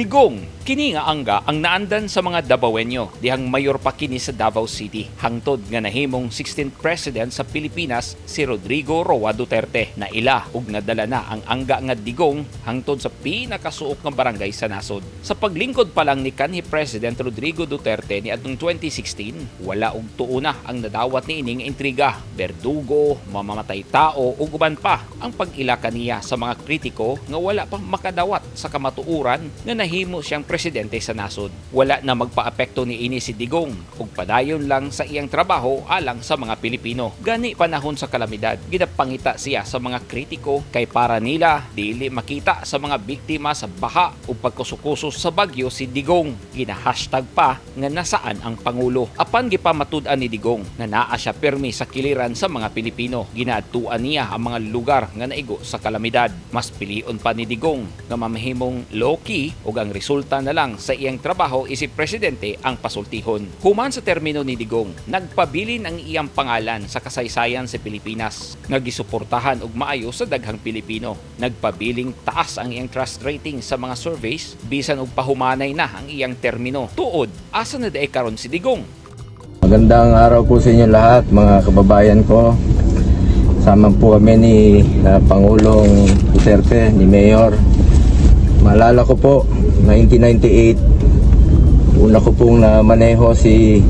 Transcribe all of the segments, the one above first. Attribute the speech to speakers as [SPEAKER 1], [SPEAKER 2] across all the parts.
[SPEAKER 1] Digong, kini nga angga ang naandan sa mga Dabawenyo, dihang mayor pa kini sa Davao City. Hangtod nga nahimong 16th president sa Pilipinas si Rodrigo Roa Duterte. Naila ug nadala na ang angga nga Digong hangtod sa pinakasuok nga barangay sa nasod. Sa paglingkod pa lang ni kanhi President Rodrigo Duterte niadtong 2016, wala og tuo na ang nadawat ni ining intriga. Berdugo, mamamatay tao ug uban pa ang pag-ila kaniya sa mga kritiko nga wala pa makadawat sa kamatuoran nga nahimo siyang presidente sa nasod. Wala na magpaapekto ni ini si Digong ug padayon lang sa iyang trabaho alang sa mga Pilipino. Gani panahon sa kalamidad, ginapangita siya sa mga kritiko kay para nila dili makita sa mga biktima sa baha ug pagkusukuso sa bagyo si Digong. Gina-hashtag pa nga nasaan ang pangulo. Apan gipamatud-an ni Digong nga naa siya pirmi sa kiliran sa mga Pilipino. Ginaadtuan niya ang mga lugar nga naigo sa kalamidad. Mas pilion pa ni Digong nga mamahimong low-key ug ang resulta na lang sa iyang trabaho isip presidente ang pasultihon. Human sa termino ni Digong, nagpabilin ang iyang pangalan sa kasaysayan sa Pilipinas nga gisuportahan og maayo sa daghang Pilipino. Nagpabiling taas ang iyang trust rating sa mga surveys bisan og pahumanay na ang iyang termino. Tuod, asa na diay karon si Digong?
[SPEAKER 2] Magandang araw po sa inyo lahat, mga kababayan ko. Sama po kami ni Pangulong Duterte, ni Mayor. Maalala ko po, 1998, una ko pong namaneho si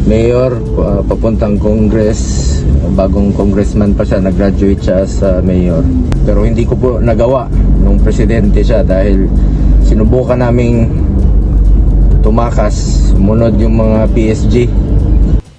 [SPEAKER 2] Mayor papuntang Congress. Bagong congressman pa siya, nag-graduate siya sa mayor. Pero hindi ko po nagawa nung presidente siya dahil sinubukan naming tumakas, sumunod yung mga PSG.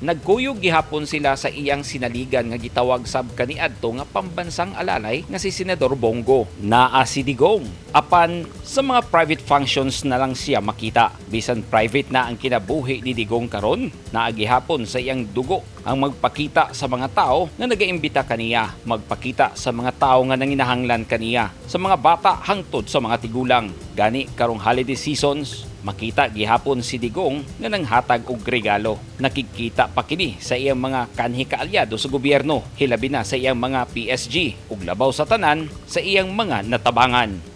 [SPEAKER 1] Nagkuyog gihapon sila sa iyang sinaligan nga gitawag sab kaniadto nga pambansang alalay nga si Senador Bong Go. Naa si Digong. Apan sa mga private functions na lang siya makita. Bisan private na ang kinabuhi ni Digong karon, naa gihapon sa iyang dugo ang magpakita sa mga tao nga nagaimbita kaniya, magpakita sa mga tao nga nanginahanglan kaniya, sa mga bata hangtod sa mga tigulang. Gani karong holiday seasons, makita gihapon si Digong nga nanghatag og regalo. Nakikita pa kini sa iyang mga kanhi kaalyado sa gobyerno, hilabi na sa iyang mga PSG ug labaw sa tanan sa iyang mga natabangan.